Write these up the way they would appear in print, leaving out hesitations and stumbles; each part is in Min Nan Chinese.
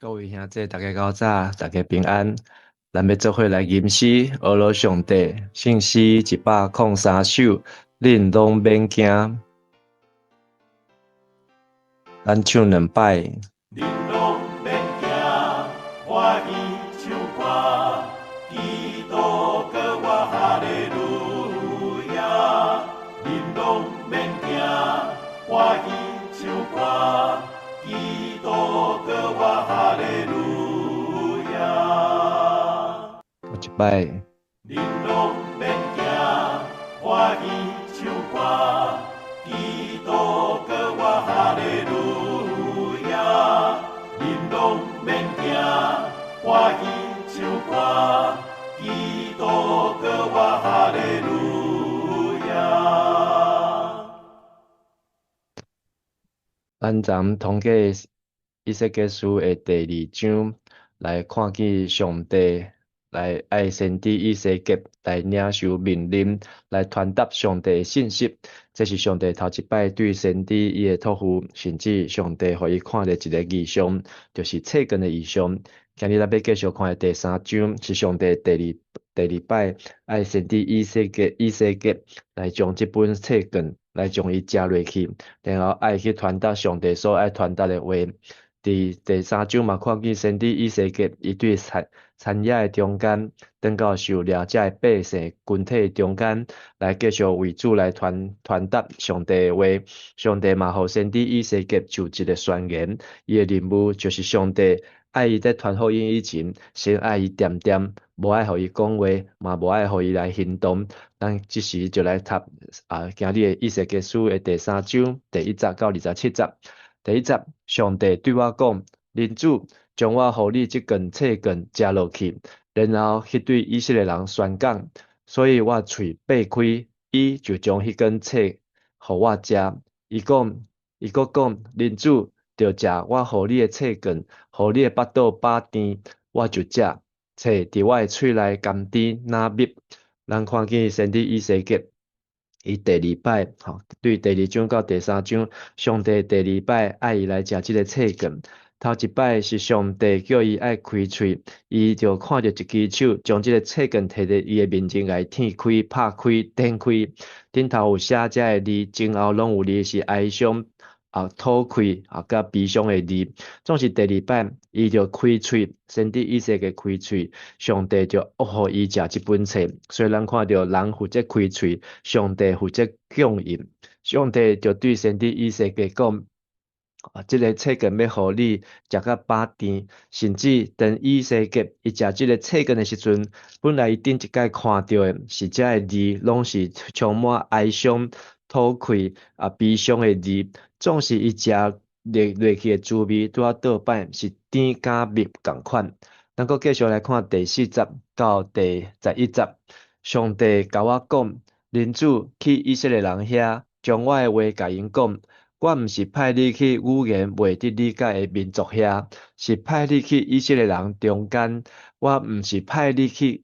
各位兄弟，大家較早，大家平安。咱欲做伙來吟詩，呵咾上帝，聖詩103首，恁攏免驚。咱唱兩擺。恁攏免驚，歡喜唱歌，基督閣活，哈利路亞。恁攏免驚，歡喜唱歌，基督閣活，哈利路亞。閣一擺。恁攏免驚，歡喜唱歌，基督閣活，哈利路亞。恁攏免驚，歡喜唱歌，基督閣活，哈利路亞。咱昨通過以西結書的第二章來看見上帝來愛先知以西結來領受命令，來傳達上帝的信息。這是上帝頭一擺對先知伊的託付，甚至上帝予伊看著一个異象，就是冊棍的異象。今日咱欲繼續看的第三章，是上帝第二擺愛先知以西結來將這本冊棍來將伊食落去，然後愛去傳達上帝所愛傳達的話。佇第三章嘛，看見先知以西結伊對田野的中間，轉到狩獵遮的百姓群體的中間，來繼續為主來傳達上帝的話。上帝嘛，予先知以西結就一个宣言，伊的任務就是上帝愛伊佇傳福音以前，先愛伊恬恬，無愛予伊講話，嘛無愛予伊來行動。咱這時就來讀啊，今日的以西結書的第三章第一節到27節。第一節，上帝對我講：人子，將我予你這根冊棍食落去，然後去對以色列人宣講。所以我喙擘開，伊就將彼根冊予我食。伊講，伊閣講：人子，著食我予你的冊棍，予你的腹肚飽甜，我就食。冊佇我的喙內甘甜若蜜。咱看見先知以西結，伊第二擺，吼，對第二章到第三章，上帝第二擺愛伊來食這个冊棍。頭一擺是上帝叫伊愛開喙，伊就看著一支手將這个冊棍提佇伊的面前，共伊挃開、拍開、展開，頂頭有寫這个字，前後攏有字是哀傷、啊討氣啊佮悲傷的字。總是第二擺，伊就開喙，先知以西結開喙，上帝就予伊食這本冊。所以咱看著人負責開喙，上帝負責供應。上帝就對先知以西結講：啊，這个冊棍欲予你食甲飽甜，甚至當以西結伊食這个冊棍的時陣，本來伊頂一擺看著的是這个字，攏是充滿哀傷、討氣啊悲傷的字，總是伊食落去的滋味，拄仔倒擺是甜佮蜜仝款。咱閣繼續來看第四節到第11節，上帝共我講：人子，去以色列人遐，將我的話共𪜶講。我毋是派你去語言袂得理解的民族遐，是派你去以色列人中間。我毋是派你去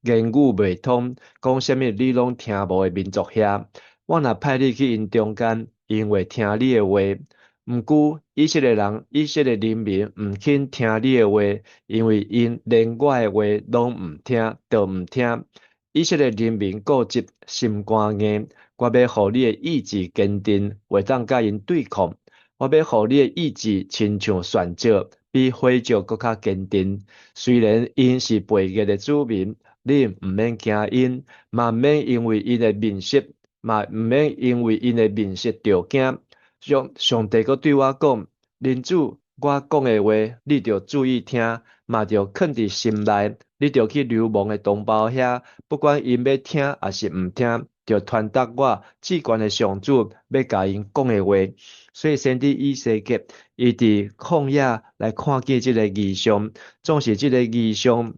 言語袂通，講啥物你攏聽無的民族遐。我若派你去𪜶中間，𪜶會聽你的話。毋過以色列人、以色列人民毋肯聽你的話，因為𪜶連我的話攏毋聽，都毋聽。以色列人民固執，心肝硬。我欲予你的意志堅定，會當佮𪜶對抗。我欲予你的意志親像旋石，比火石閣較堅定。雖然𪜶是背逆的子民，你毋免驚𪜶，嘛毋免因為𪜶的面色，嘛毋免因為𪜶的面色著驚。上帝閣對我講：人子，我講的話，你著注意聽，嘛著囥佇心內。你著去流亡的同胞遐，不管𪜶欲聽抑是毋聽，著傳達我至懸的上主欲共𪜶講的話。所以先知以西結，伊佇曠野來看見這个異象，總是這个異象，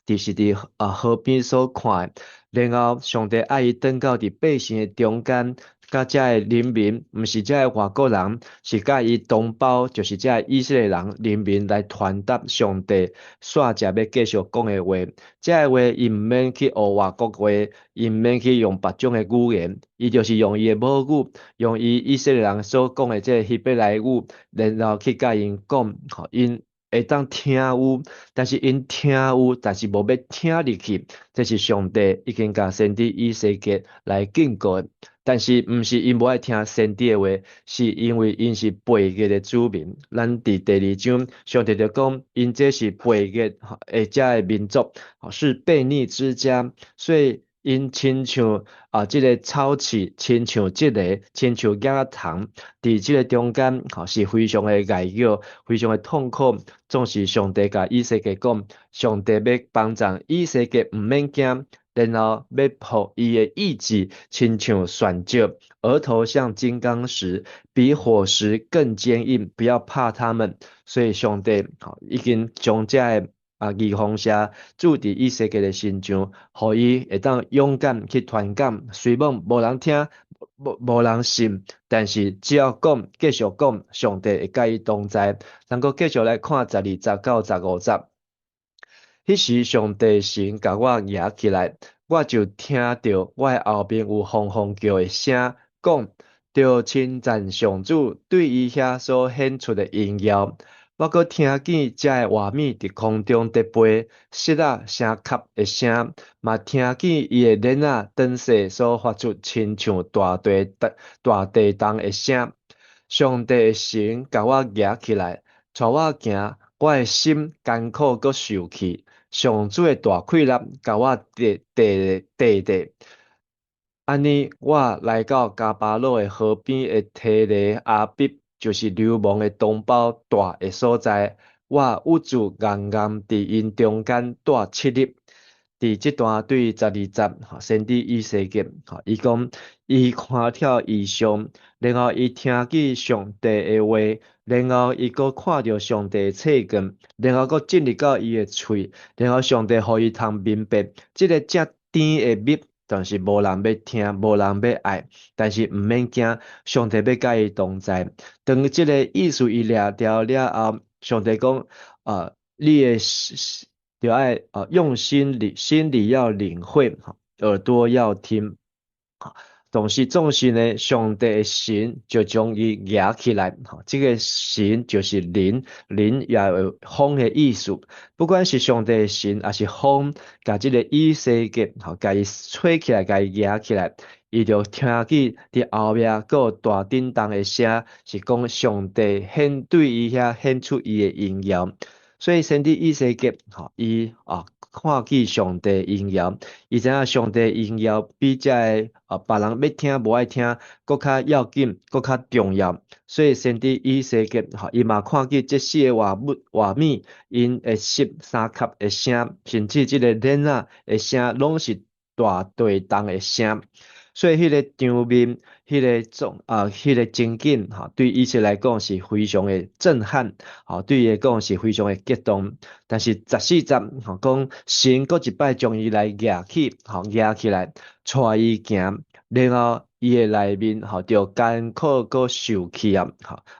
就是佇河邊所看的。然後上帝愛伊轉到佇百姓的中間，佮遮个人民，毋是遮个外國人，是佮伊同胞，就是遮个以色列人人民來傳達上帝煞食欲繼續講的話。遮个話伊毋免去學外國話，伊毋免去用別種的語言，伊就是用伊的母語，用伊以色列人所講的這个希伯來語，然後去佮𪜶講，予𪜶。會當聽有，但是𪜶聽有，但是無欲聽入去。這是上帝已經共先知以西結來警告的。但是毋是𪜶無愛聽先知的話，是因為𪜶是背逆的子民。咱佇第二章，上帝就講，𪜶這是背逆的遮的民族，是悖逆之家，所以𪜶親像啊，這个草刺，親像蟄个，親像葉仔蟲，佇這个中間，吼是非常的礙虐，非常的痛苦。總是上帝共以西結講，上帝欲幫助以西結，毋免驚，然後欲予伊的意志親像鑽石，額頭像金剛石，比火石更堅硬，不要怕他們。所以上帝吼已經將這个預防射注佇以西結的身上，予伊會當勇敢去傳講。雖罔無人聽，無人信，但是只要講，繼續講，上帝會佮伊同在。咱閣繼續來看12節到15節。彼時上帝神共我舉起來，我就聽著我的後面有轟轟叫的聲，講：著稱讚上主對伊遐所顯出的榮耀。我閣聽見遮的活物佇空中咧飛，爍仔聲磕的聲，嘛聽見伊的鏈仔長細所發出親像大地動的聲。上帝的神共我舉起來，帶我行，我的心艱苦閣受氣。上主的大氣力共我綴綴綴綴。按呢，我來到迦巴魯的河邊的提勒亞筆，就是流亡的同胞蹛的所在，我兀自儢儢佇𪜶中間蹛七日。佇這段對12節，先知以西結，伊講伊看了異象，然後伊聽見上帝的話，然後伊閣看著上帝的冊卷，然後閣進入到伊的喙，然後上帝予伊通明白，這个遮甜的蜜，但是無人欲聽，無人欲愛，但是毋免驚，上帝欲佮伊同在。當這个意思伊掠著了後，上帝講啊，你的著愛啊用心裡，心裡要領會，耳朵要聽。同時總是呢，上帝的神就將伊舉起來，吼，這个神就是靈，靈也有風的意思。不管是上帝的神，抑是風，共這个以西結，吼，共伊吹起來，共伊舉起來，伊就聽見佇後壁閣有大震動的聲，是講上帝顯對伊遐顯出伊的榮耀。所以先知以西結，吼，伊啊看見上帝榮耀，伊知影上帝榮耀比這个啊別人欲聽無愛聽，閣較要緊，閣較重要。所以先知以西結，吼，伊嘛看見這四个活物活物，𪜶的爍三磕的聲，甚至這个鏈仔的聲，攏是大地動的聲。所以彼个場面，彼个種啊，彼个情景，吼，對以西結來講是非常的震撼，吼，對伊來講是非常的激動。但是14節，吼，講神閣一擺將伊來舉起，吼，舉起來，帶伊行，然後伊的內面，吼，就艱苦閣受氣啊，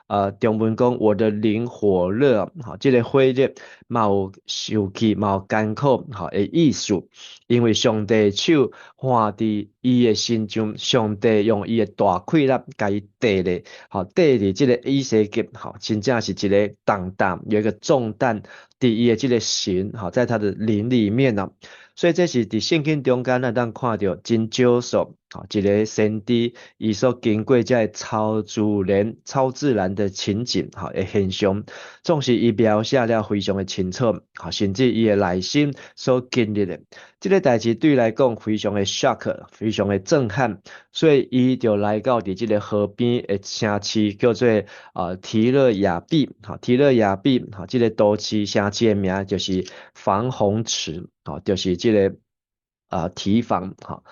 吼，中文講我的靈火熱，吼，這个火熱嘛有受氣，嘛有艱苦，吼的意思。因為上帝的手按佇伊的身上，上帝用伊的大氣力共伊綴咧，吼，綴佇這个以西結，吼，真正是一个重擔，有一個重擔佇伊的這个神，吼，在他的靈裡面啊。所以這是佇聖經中間，咱通看著真少數，吼，一个先知伊所經過這个超自然的情景，吼的現象，總是伊描寫了非常的清楚，吼，甚至伊的內心所經歷的，這个代誌對伊來講非常的 shock，非常的震撼，所以伊就來到佇這个河邊的城市，叫做提勒亞筆，吼，提勒亞筆，吼，這个都市城市的名就是防洪池，吼，就是這个堤防，吼，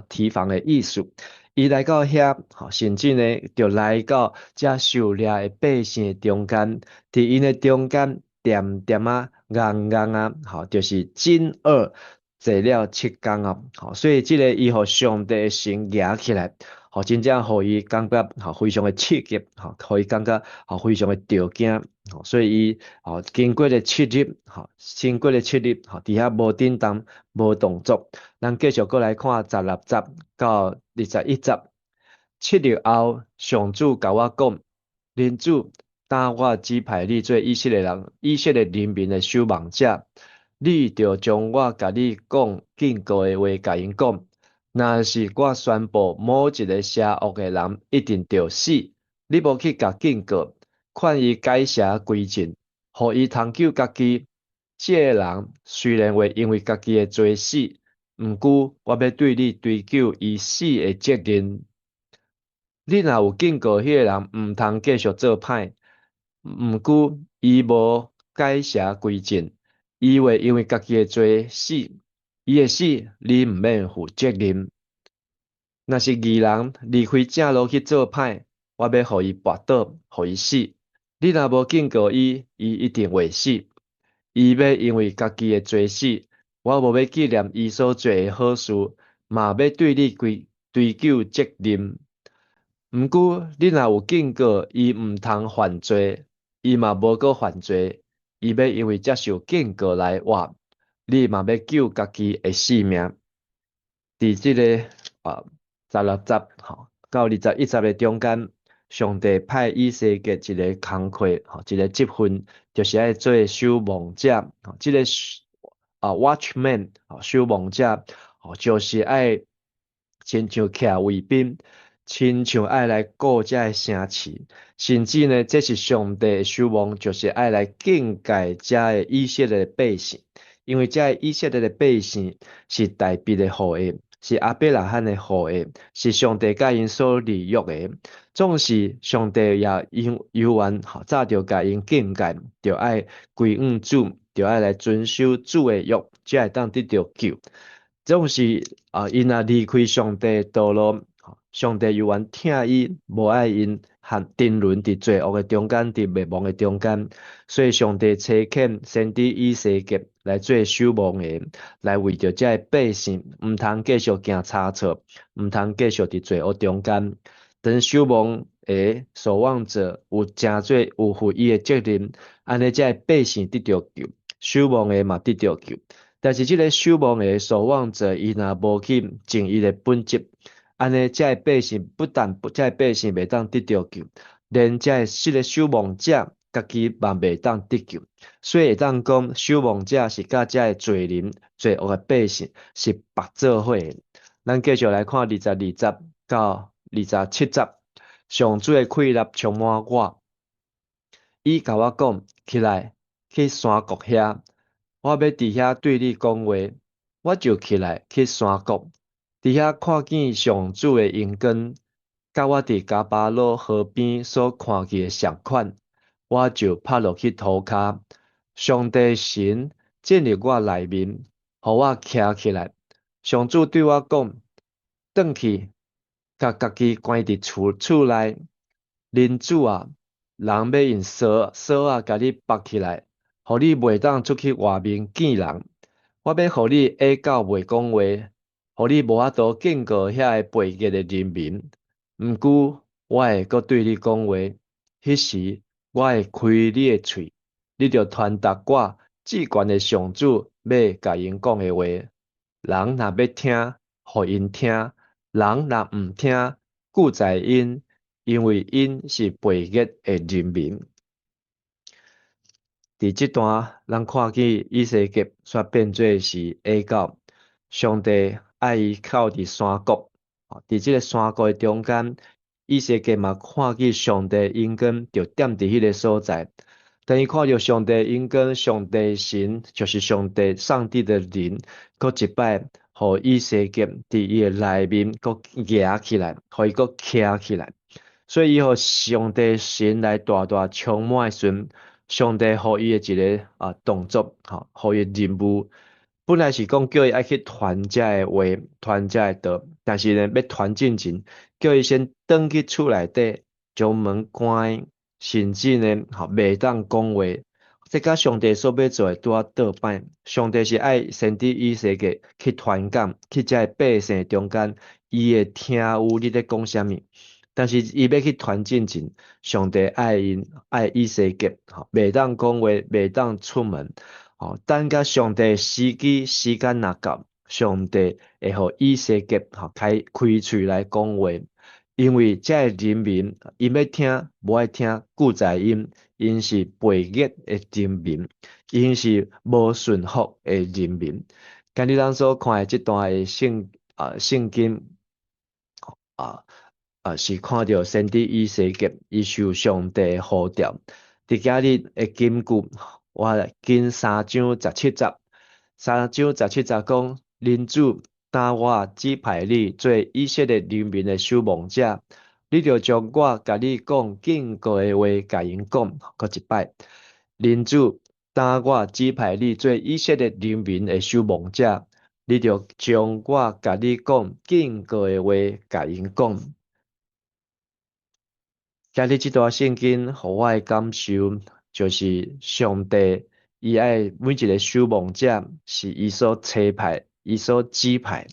堤防的意思。伊來到遐，吼，甚至呢，就來到遮受掠的百姓中間，佇𪜶的中間，恬恬仔，儢儢仔，吼，就是經軛坐了七工啊，吼，所以這个伊予上帝的神舉起來，吼，真正予伊感覺吼非常的刺激，吼，予伊感覺吼非常的著驚，吼，所以伊吼經過了七日，吼，經過了七日，吼，佇遐無振動，無動作。咱繼續閣來看16節到21節。七日後，上主共我講：人子，當我指派你做以色列人、以色列人民的守望者，你著將我共你講警告的話共𪜶講。若是我宣布某一个邪惡的人一定著死，你無去共警告，勸伊改邪歸正，予伊通救家己。這个人雖然會因為家己的罪死，毋過我欲對你追究伊死的責任。你若有警告彼个人毋通繼續做歹，毋過伊無改邪歸正，伊會因為家己的罪死，伊的死你毋免負責任。若是義人離開正路去做歹，我欲予伊跋倒，予伊死。你若無警告伊，伊一定會死。伊欲因為家己的罪死，我無欲紀念伊所做的好事，嘛欲對你追究責任。毋過你若有警告伊毋通犯罪，伊嘛無閣犯罪，伊欲因為接受警告來活，你嘛欲救家己的性命。佇這个16節吼到21節的中間，上帝派以西結一个工課，吼，一个職分，就是愛做守望者，吼，這个watchman，守望者，吼，就是愛親像徛衛兵，親像愛來顧這个城市，甚至呢，這是上帝的守望，就是愛來警戒這个以色列的百姓，因為這个以色列的百姓是大衛的後裔，是亞伯拉罕的後裔，是上帝佮𪜶所立約的。總是上帝也猶原早就共𪜶警戒，著愛歸向主，著愛來遵守主的約，才會當得著救。總是啊，𪜶若離開上帝的道路，上帝猶原疼伊，無愛𪜶陷沉淪佇罪惡的中間，佇滅亡的中間。所以上帝差遣先知以西結來做守望的，來為著這个百姓，毋通繼續行差錯，毋通繼續佇罪惡中間。當守望的守望者有誠做有負伊的責任，按呢這个百姓得著救，守望的嘛得著救。但是這个守望的守望者，伊若無去盡伊的本職，按呢這个百姓不但這个百姓袂當得著救，連這个守望者家己嘛袂當得救。所以會當講，守望者是佮這个罪人、罪惡的百姓是縛做伙的。咱繼續來看22節到27節，上主的氣力充滿我，伊共我講：起來，去山谷遐，我欲佇遐對你講話。我就起來去山谷，佇遐看見上主的榮光，佮我佇迦巴羅河邊所看見的相款，我就拍落去塗跤。上帝神進入我內面，予我徛起來。上主對我講：轉去，共家己關佇厝內。人子啊，人欲用鎖鎖仔共你縛起來，予你袂當出去外面見人。我欲予你啞口袂講話，予你無法度警告遐个背逆的人民。毋過，我會閣對你講話，彼時我會開你的喙，你著傳達我至懸的上主欲共𪜶講的話。人若欲聽，予𪜶聽；人若毋聽，顧在𪜶，因為𪜶是背逆的人民。佇這段，咱看見以西結煞變做是啞口，上帝愛伊靠佇山谷，佇這个山谷的中間，以西結嘛看見上帝榮光就踮佇彼个所在。當伊看著上帝榮光，上帝神就是上帝上帝的靈，閣一擺，予以西結佇伊的內面閣舉起來，予伊閣徛起來。所以伊予上帝神來大大充滿的時陣，上帝予伊的一个動作，吼，予伊的任務，本來是講叫伊愛去傳這个話，傳這个道，但是呢，欲傳進前，叫伊先轉去厝內底，將門關，甚至呢，吼，袂當講話。這佮上帝所欲做的拄仔倒擺。上帝是愛先知以西結去傳講，去這个百姓中間，伊會聽有你咧講啥物。但是伊欲去傳進前，上帝愛𪜶愛以西結，吼，袂當講話，袂當出門，吼，等甲上帝時機時間若到，上帝會予以西結，吼，開喙來講話。因為這个人民，𪜶欲聽，無愛聽，久在𪜶，𪜶是背逆的人民，𪜶是無順服的人民。今日咱所看的這段的聖經是看著先知以西結，伊受上帝呼召。佇今日的金句，我來緊三章十七節，三章十七節講，人子，當我指派你做以色列人民的守望者，你著將我共你講警告的話共𪜶講，閣一擺。人子，當我指派你做以色列人民的守望者，你著將我共你講警告的話共𪜶講。今日這段聖經，予我的感受，就是上帝伊愛每一个守望者，是伊所差派，伊所指派，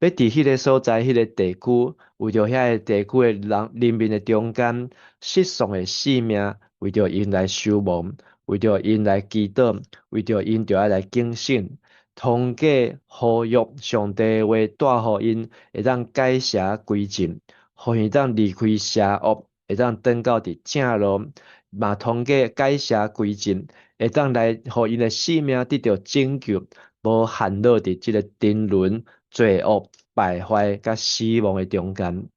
欲佇彼个所在、彼个地區，為著遐个地區的人民的中間，失喪的性命，為著𪜶來守望，為著𪜶來祈禱，為著𪜶著愛來警醒，通過呼籲上帝的話帶予𪜶會當改邪歸正，予𪜶當離開邪惡，會當轉到佇正路，嘛通過改邪歸正，會當來予𪜶的性命得著拯救，無陷落佇這个沉淪、罪惡、敗壞佮死亡的中間。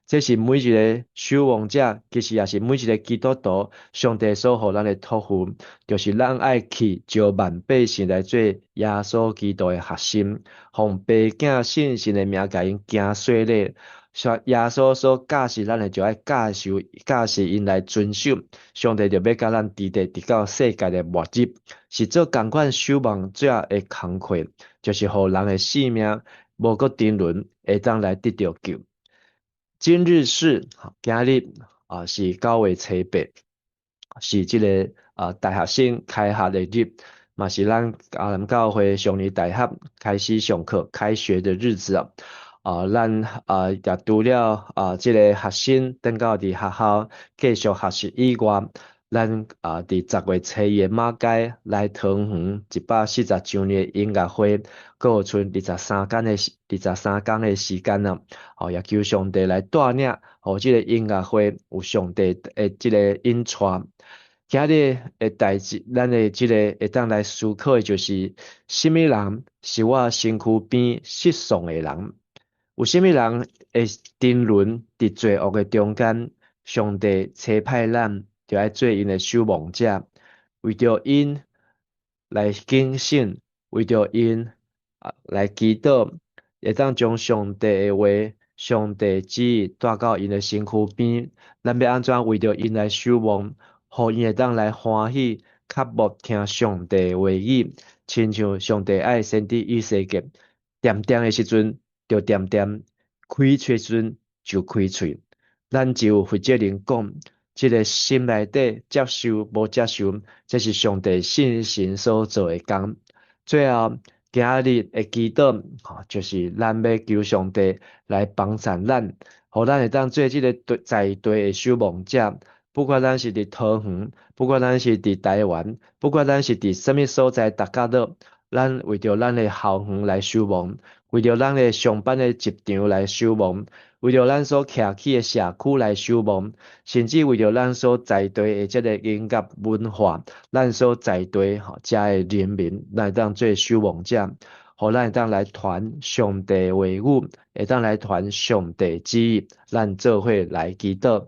這是每一个守望者，其實也是每一个基督徒，上帝所予咱的託付，就是咱愛去召萬百姓來做耶穌基督的學生，奉父子聖神的名共𪜶行洗禮。像耶穌所教示咱的，就愛教授、教示𪜶來遵守。上帝就欲佮咱佇佇直到世界的末日，是做仝款守望者的工課，就是予人的性命無閣沉淪，會當來得著救。今日是今日是9月初8，是這个大學生開學的日，嘛是咱迦南教會上年大學開始上課開學的日子啊。咱也除了這个學生轉到佇學校繼續學習以外，咱佇10月初1的馬偕來桃園140周年的音樂會，閣有賰23工的時間啊！也求上帝來帶領，予這个音樂會有上帝的這个引帶。今日的代誌，咱的這个會當來思考的就是，啥物人是我身軀邊失喪的人？有啥物人會沉淪佇罪惡的中間？上帝差派咱，就愛做𪜶的守望者，為著𪜶來警醒，為著𪜶來祈禱，會當將上帝的話、上帝旨意帶到𪜶的身軀邊。咱欲按怎為著𪜶來守望，予𪜶會當來歡喜、渴慕聽上帝的話語，親像上帝愛先知以西結，恬恬的時陣就恬恬，開喙時陣就開喙。咱就有負責任講，這个心內底接受無接受，這是上帝聖神所做的工。最後，今日的祈禱，就是咱欲求上帝來幫助咱，予咱會當做這个在地的守望者。不管咱是佇桃園，不管咱是佇台灣，不管咱是佇啥物所在，逐角落，咱為著咱的校園來守望，為著咱的上班的職場來守望，為著咱所徛起的社區來守望，甚至為著咱所在地的這个音樂文化，咱所在地遮的人民，咱會當做守望者，予咱會當來傳上帝的話語，會當來傳上帝旨意，咱做伙來祈禱。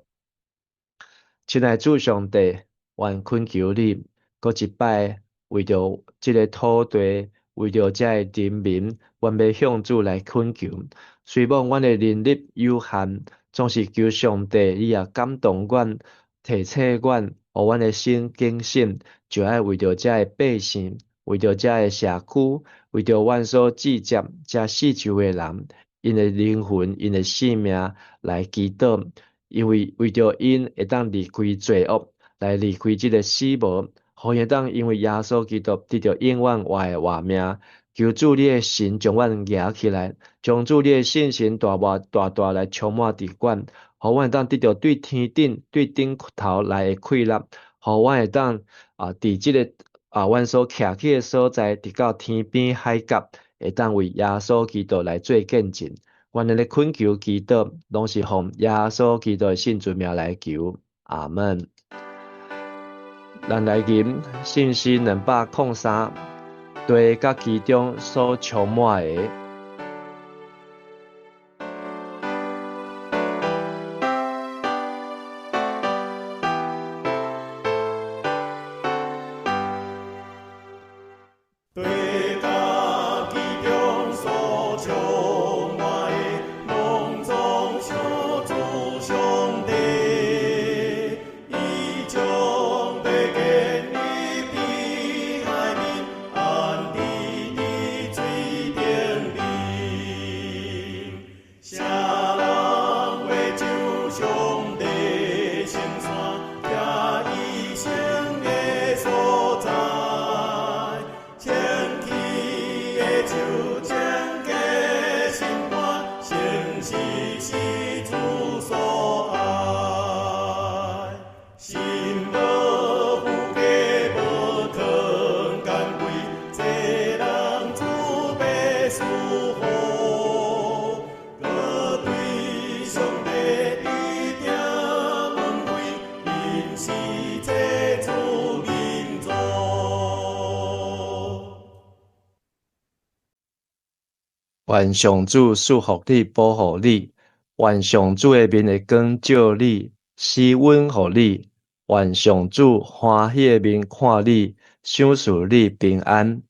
親愛主上帝，阮懇求你，閣一擺為著這个土地，為著遮个人民，阮欲向主來懇求。雖罔阮的能力有限，總是求上帝，你也感動阮，提醒阮，予阮的心警醒，就愛為著遮个百姓，為著遮个社區，為著阮所接觸遮四周的人，𪜶的靈魂、𪜶的性命來祈禱，因為為著𪜶會當離開罪惡，來離開這个死亡，予𪜶會當因為耶穌基督得著永遠活的活命。求主你的神將阮舉起來，將主你的信心大大大大來充滿佇阮，予阮會當得著對天頂對頂頭來的氣力，予阮會當佇這个阮所徛起的所在，直到天邊海角，會當為耶穌基督來做見證。阮的懇求祈禱，攏是奉耶穌基督的聖尊名來求，阿門。咱來吟信心203，地佮其中所充滿的。地佮其中所充滿的，攏總賞主上帝。伊將地建立佇海面，安置佇水頂面。啥人會上上帝聖山，徛伊聖的所在？清氣的手，清潔心肝，誠實是主所愛。心無虛假，無囥奸詭，這人主欲賜福。閣對上帝一定恩惠，因是這主民族。願上主賜福你，保護你；願上主的面會光照你，施恩予你；願上主歡喜的面看你，賞賜你平安。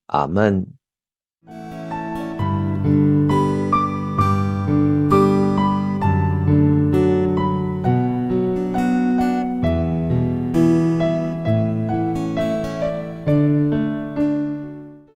阿門。